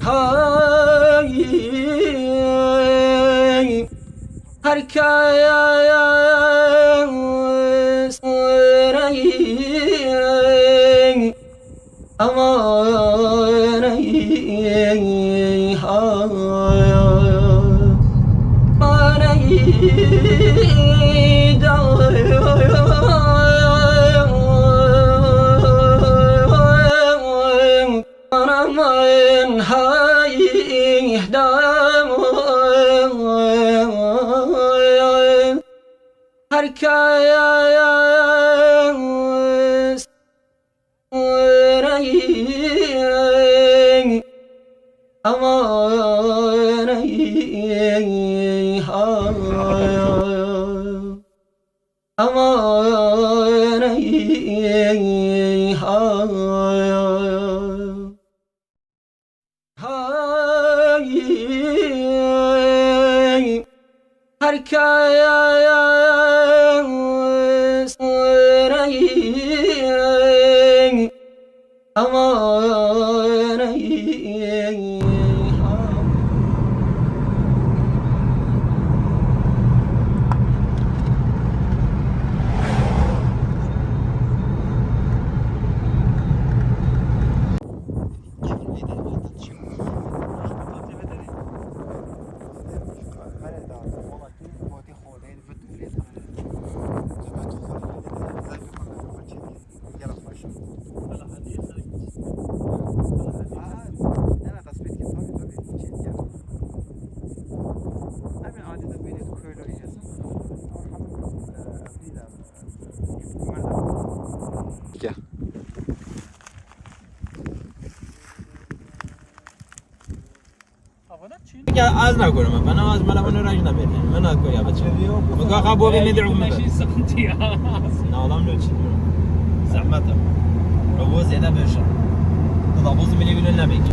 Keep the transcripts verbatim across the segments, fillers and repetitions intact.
Hay, her kes rey, aman ey, hay, aman ey, da. Aman hay, da. Her kes rey, aman ey, ha. Aman ey, ha. Hay, her kes rey, aman ey, ha. Gel. Ya az nagorim ben, az mala bunu raj nabêt. Min nagoya biçim. Min ka xwe bo vê nedî ummet. Mecî sıkıntı ya. Na olam ne çi? Zahmet e. Robo zêde beş e. Tu da boz milî bile ne bêkî.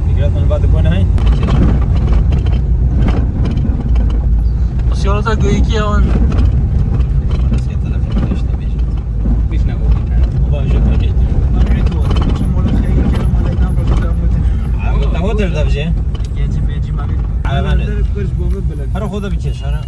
Fikret min va dikon hay. Şurada göyüki yawan. Eski telefon işte bir şey. Hiç ne oldu? Ulan şu paket. Ama ne oldu? Bütün mola şey gelin malaktan başka yapmadı. Ama tamam da bir şey. Genci menci mavi. Arabanı. Kırış bomba bile. Her koda bir şey. Ara. Ana.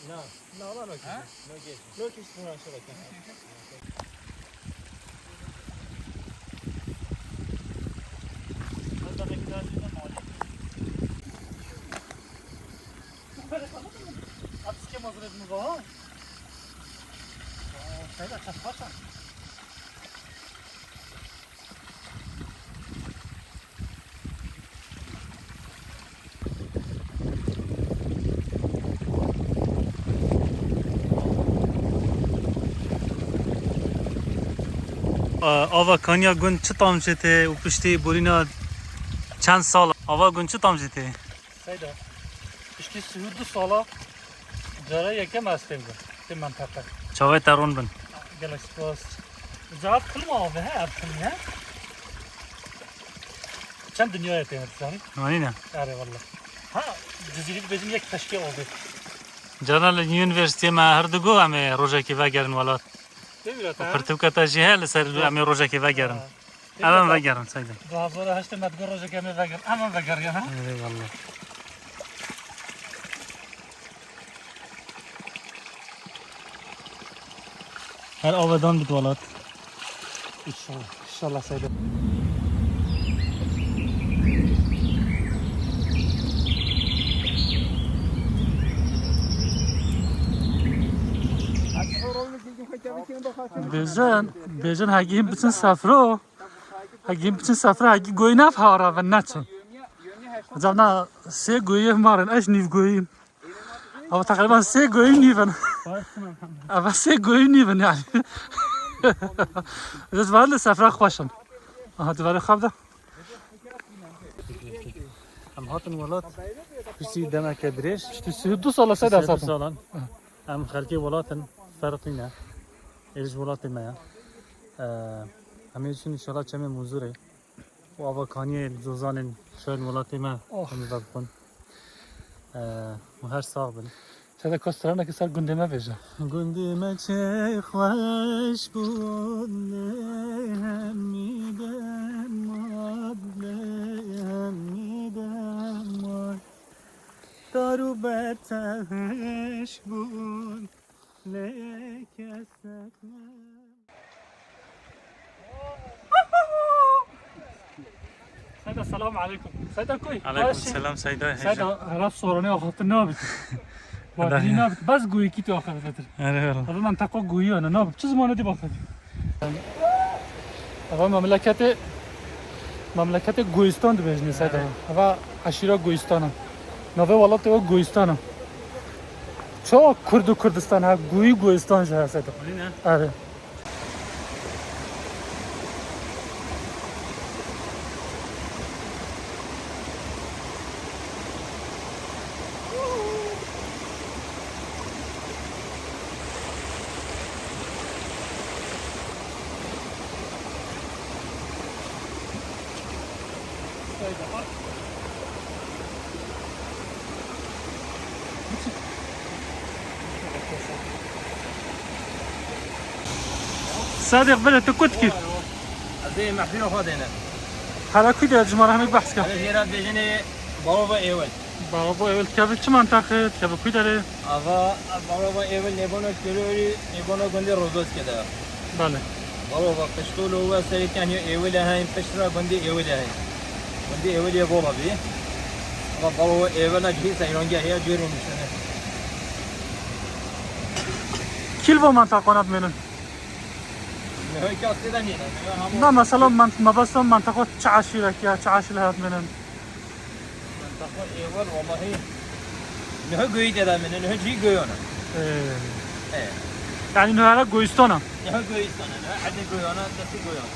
Na, na, na, no, ha? No, no, no, no, no, no, no, no, no, no, Ava Kanya gund çi tam jê tê û piştî borîna çend sal ava gund çi tam jê tê? Seyda, piştî sih û du sala cara yekem ez têm de, tê menteqe. Çavê te rûn bin. Gelek spas. Ca ev kilma ave he, ev kilma he. Çend dinyaya têne dizanî? Anî ne? Erê wallah. Ha, Cizîrî dibêjin yek teşkê ave. Cara li unîversîteyê me her digot em ê rojekê vegerin welat. Û pirtûka te jî heye li ser em ê rojekê vegerin. Ha. Em ê vegerin, Seyda. Du hazar û heştê me digot rojekê em ê vegerin. Em ê vegerin, ha? Eyvallah. Her avedan bit welat. İnşallah. İnşallah Seyda. Bêjin, bêjin hegî hîn biçin sefro. Hegî hîn biçin sefro, hegî goyî nav hara ve neçin. Cevna sê goyî marin, eş nîv goyî. Ama teqrîben sê goyî nîvin. Eva sê goyî nîvin yani. Ez var li sefra xweşim. Aha, divarê xev de. Em hatin welat piştî demeke dirêj. Piştî sih û du sala se Sih û du ders hatin. Salan. Em xelkê welat in, ferqî ne. Êrîş welatê me ye. Ee, em ê çin inşallah çemê Munzurê. Û ava kaniyê li zozanên şehên welatê me Oh. em ê vebixwin. Ee, û her sax bin. Sede ka stranekî ser gundê me bêje. Gundê me çi xweş bûn, lê hemî demad, lê hemî demad. Dar û ber tehiş bûn, lê kesek ne. Seyda, selamu aleykum. Seyda, kuy? Aleykum selam, Seyda. Seyda, hera sorunê axaftin nabit. Badî nabit. Bes guyî kî tu axafetir. Erê, erê. Abi, mentaqa guyî ana nabit. Çi zimanê dî baxafit? Eva memleketê, memleketê Goyistan dibêjinê Seyda. Eva eşîra Goyistan e. Navê welatê we Goyistan e. Çok Kurd û Kurdistan ha, Guyî Goyistan jî heye Seyda. Öyle mi? Erê. Sadiq, bile tu kut kî? Ez ê mehfîla xwe dêne. Hala kû de cimara hemik behs ka? Hêra dibêjinê Barova Êwel. Barova Êwel, dikeve çi mentaxe, dikeve kû derê? Ava, Barova Êwel nêbona Kirorî, nêbona gundê Rozoskê de. Bale. Barova Qiştolo we serê keniyo Êwel e heyn, pişt ra gundê Êwel e heyn. Gundê Êwel yê vola bî. Ava Barova Êwel a cihî seyrangiya heya cihê rûniştene. Kî li van mentaxan dimênin? Nihoy kes tê de nîne. Nihoy hemû Na, mesela men-, mebesta mentaxa çi eşîrek ya, çi eşîrek hat dimênin? Mentaxa Êwel, wellahî. Nihoy goyî tê de dimênin, nihoy cî goyan e. Ee. Ee. Yani nihoy hele Goyistan e. Nihoy Goyistan e, nihoy erdê goyan e, destê goyan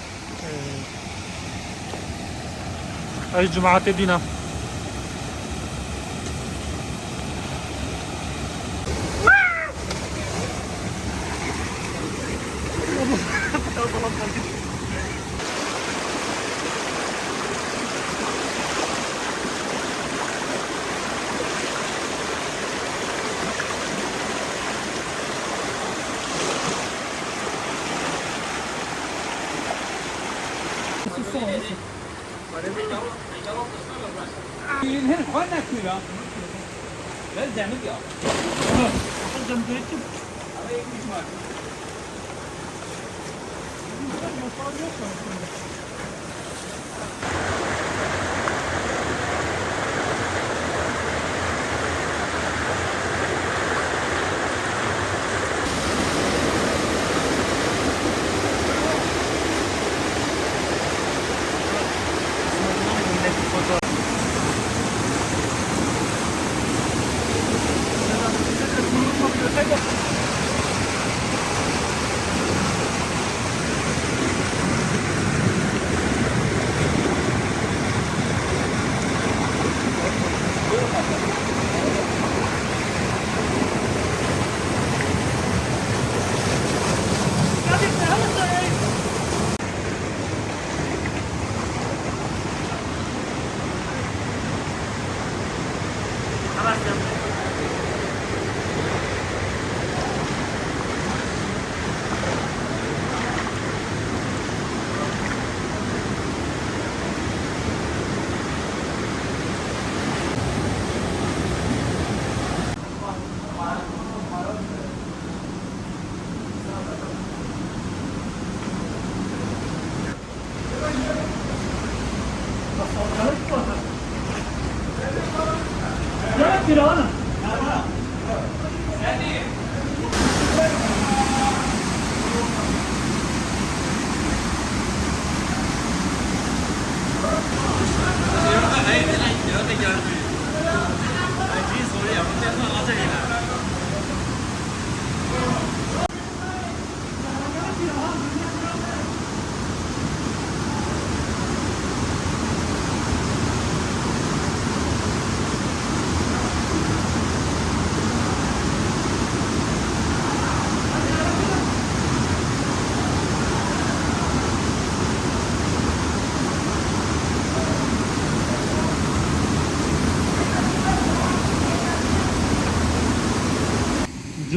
e. Ey cumatê dîna.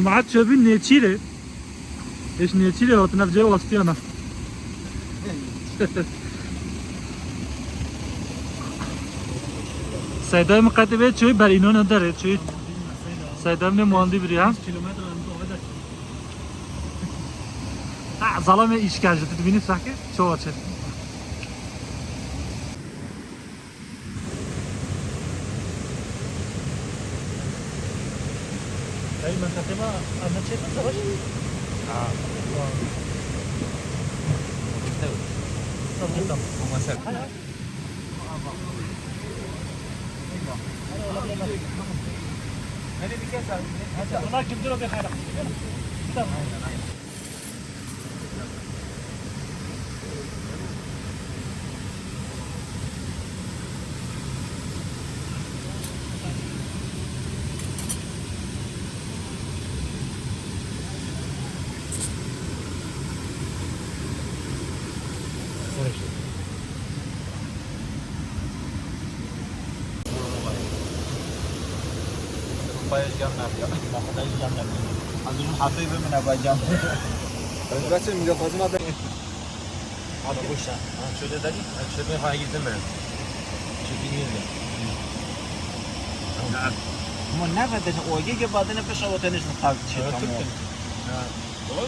Mahat çöbî nêçîrê. Eş nêçîrê hatin ev cê wastiyana. Seydayê min qetê vê çöyî ber înona derê çöyî. Seydayê min ê muhandî birî ha. Ha, zalamê îşkence, tu dibînî fehkê, çowa çi. Ey, menteqe ma, em ne çêtin savaş? Ha. Tamam, tamam. Bunlar kimdir o bir hayran? Tamam. Payaj cam nerede? Payaj cam nerede? Hazır hatayı ve mına baycam. Bacım, yok, o zaman ben Abi boş ver. Ha, şöyle de değil. Ha, şöyle ha, girdim ben. Şöyle girdim. Ama ne kadar o gece badene peşa o tenis mi kalk şey tamam. Ha. Doğru mu?